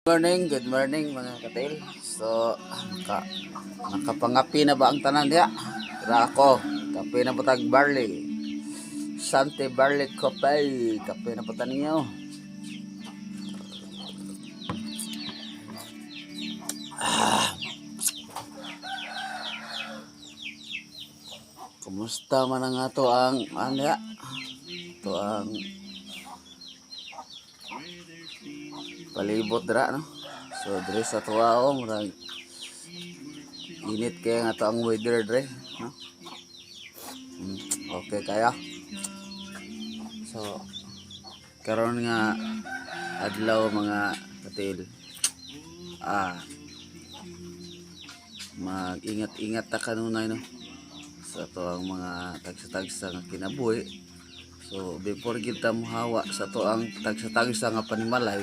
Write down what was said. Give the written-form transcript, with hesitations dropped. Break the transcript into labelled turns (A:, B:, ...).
A: Morning, good morning, mga katil. So, nakapangapi na ba ang tanan diha? Tara ako, kape na patag barley. Sante Barley Coffee, kape na pata ninyo. Ah. Kumusta man ang ato ang ano diha? Ito ang palibot dira, no? So diri sa tuwa oh, murag init kaya nga to ang weather dre, no? Okay kaya. So karon nga adlaw, mga katil. Ah, mag-ingat-ingat ta kanunay, no, sa ato ang mga tagsa-tagsa nga kinabuhi. So before kita mohawa sa ato ang tagsa-tagsa nga panimalay,